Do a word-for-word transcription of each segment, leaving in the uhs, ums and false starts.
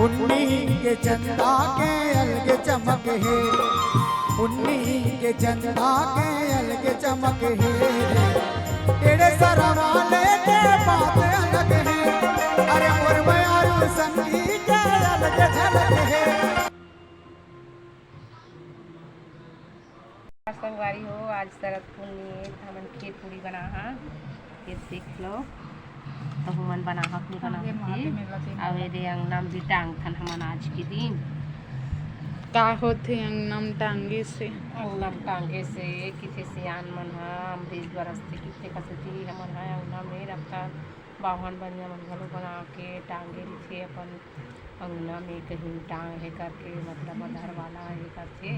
पुन्नी के चंदा के अलग चमक हे, पुन्नी के चंदा के अलग चमक हे। एड़े सरवाले के बात अलग हे, अरे मोर मयारू संगी के अलग झलक हे। संगवारी हो, आज शरद पुन्नी हे, त हमन खीर पूड़ी बनाहा, ये देख लो, तहु मन बनाहा कि नहीं बनाहा। अउ ये दे अंगना म भी टांगथन हमन आज के दिन। का होथे अंगना म टांगे से? अंगना म टांगे से किथे सियान मन ह अमृत बरसथे, किथे कसेती हमन ह अंगना में रखथन। बाभन बनिया मन घलो बना के टांगे रहिथे अपन अंगना में, कहीं टांग हे करके, मतलब अधर वाला हे करथे,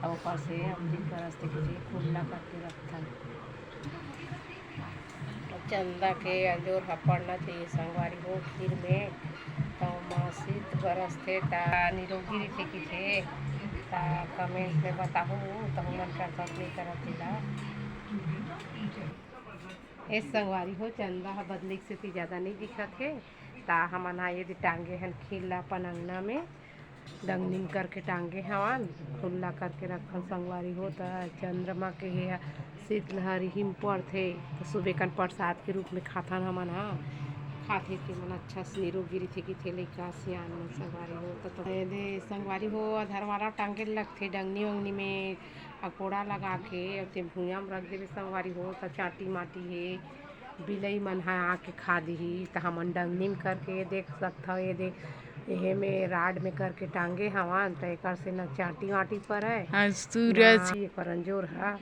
अउ ओकर से अमृत बरसथे, किथे खुल्ला करके रखथन। चंदा के अंजोर ह पड़ना चाहिए संगवारी हो खीर में, त ओमा शीत बरसथे त निरोगी रहिथे किथे। त कमेंट में बताहू, त हमन करथन कि नहीं करत तेला। ए संगवारी हो, चंदा ह बदले के सेती जादा नइ दिखत हे, त हमन ह ये दे टांगे हन खीर ला अपन अंगना में, डंगनी म करके टांगे हवन, खुल्ला करके रखन संगवारी हो। त चंद्रमा के हे ह शीतलहरी ही म पड़थे, त सुबह कन प्रसाद के रूप में खाथन हमन ह, खाथे ते मन अच्छा से निरोगी रहिथे किथे लइका सियान मन संगवारी हो। त, त ये दे संगवारी हो, अधर वाला टांगे लगथे डंगनी वंगनी में, अकोड़ा लगा के अउ ते भुइयां म रख देबे संगवारी हो, त चांटी माटी हे, बिलई मन ह आके खा दिही। त हमन डंगनी म करके देख सकथव, ये दे, एहे में राड में करके टांगे हवन, त एकर से न चांटी वाटी परय, आज सूरज न एकर अंजोर ह,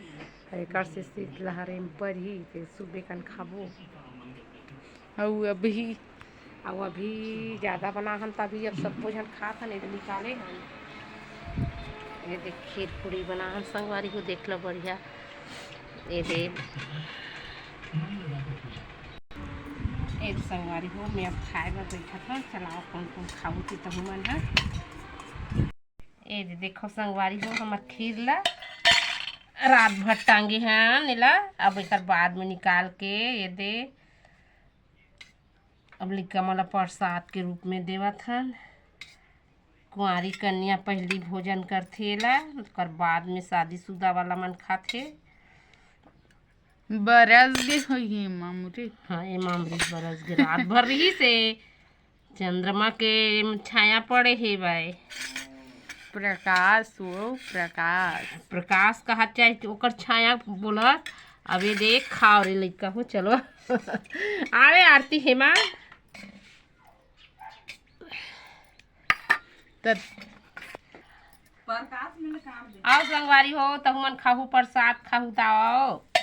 त एकर से शीतलहरी म परही, ते सुबे कन खाबो। अउ अभी? अउ अभी जादा बनाहन, त अभी अब सबो झन खात हन, ये दे निकाले हन। ये दे खीर पूड़ी बनाहन संगवारी हो, देख लो बढ़िया। ये दे, ये दे संगवारी हो, मैं अब खाए बर बैठत हन। चलाओ, कौन कौन खाहू कि तहू मन ह। ये दे देखो संगवारी हो, हमर खीर ला रात भर टांगे हन एला, अब एकर बाद में निकाल के ये दे अब लइका मन ला प्रसाद के रूप में देवत हन। कुंवारी कन्या पहिली भोजन करथे एला, ओकर बाद में शादीशुदा वाला मन खाथे। बरस गे होही मामूरी। हाँ, ए मामूरी बरस गे, रात भर रहिस हे। चंद्रमा के छाया पड़े हे भाई। प्रकाश हो, प्रकाश। प्रकाश कहा चाहे तो ओकर छाया बोलत। अब ये देख, खाओ रे लइका हो, चलो। आवे आरती हेमा। त प्रकाश में काम दे। आओ संगवारी हो, तहु मन खाहू प्रसाद, खाहू त आओ।